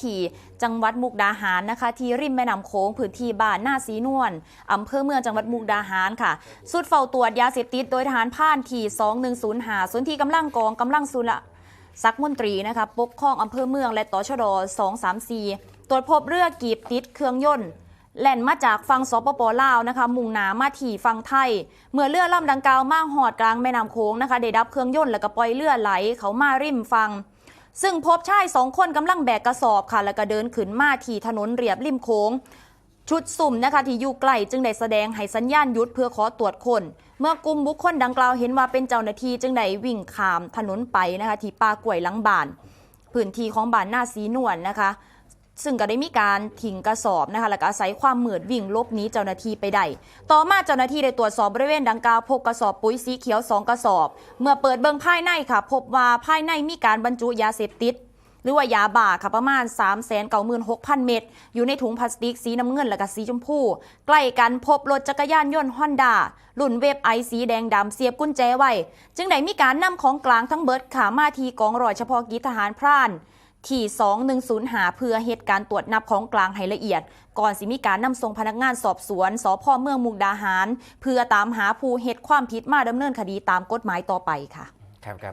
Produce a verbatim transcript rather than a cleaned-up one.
ที่จังหวัดมุกดาหารนะคะ ที่ริมแม่น้ำโขง พื้นที่บ้านนาสีนวล อำเภอเมืองจังหวัดมุกดาหารค่ะ ชุดเฝ้าตรวจยาเสพติดโดยทหารพรานที่ สองหนึ่งศูนย์ห้า ส่วนที่กำลังกองกำลังสุรศักดิ์มนตรีนะคะ ปกครองอำเภอเมือง และ ตชด สองสามสี่ ตรวจพบเรือกีบติดเครื่องยนต์ แล่นมาจากฝั่ง สปป ลาวนะคะ มุ่งหน้ามาที่ฝั่งไทย เมื่อเรือลำดังกล่าวมาฮอดกลางแม่น้ำโขงนะคะ ได้ดับเครื่องยนต์แล้วก็ปล่อยเรือไหลเข้ามาริมฝั่ง ซึ่งพบชายสองคนกำลังแบกกระสอบค่ะ แล้วก็เดินขึ้นมาที่ถนนเรียบริมโขง ชุดซุ่มนะคะที่อยู่ใกล้จึงได้แสดงให้สัญญาณหยุดเพื่อขอตรวจค้น เมื่อกลุ่มบุคคลดังกล่าวเห็นว่าเป็นเจ้าหน้าที่จึงได้วิ่งข้ามถนนไปนะคะ ที่ป่ากล้วยหลังบ้าน พื้นที่ของบ้านนาสีนวลนะคะ ซึ่งก็ได้มีการทิ้งกระสอบนะคะ แล้วก็อาศัยความมืดวิ่งหลบหนีเจ้าหน้าที่ไปได้ ต่อมาเจ้าหน้าที่ได้ตรวจสอบบริเวณดังกล่าว พบกระสอบปุ๋ยสีเขียวสองกระสอบ เมื่อเปิดเบิ่งภายในค่ะ พบว่าภายในมีการบรรจุยาเสพติด หรือว่ายาบ้าค่ะ ประมาณ สามแสนเก้าหมื่นหกพัน เม็ด อยู่ในถุงพลาสติกสีน้ำเงินและก็สีชมพู ใกล้กันพบรถจักรยานยนต์ฮอนด้ารุ่นเวฟไอสีแดงดำเสียบกุญแจไว้ จึงได้มีการนำของกลางทั้งเบิดค่ะมาที่กองร้อยเฉพาะกิจทหารพรานที่ สองหนึ่งศูนย์ห้า เพื่อเฮ็ดการตรวจนับของกลางให้ละเอียด ก่อนสิมีการนำส่งพนักงานสอบสวน สภ เมืองมุกดาหาร เพื่อตามหาผู้เฮ็ดความผิดมาดำเนินคดีตามกฎหมายต่อไปค่ะ ครับครับ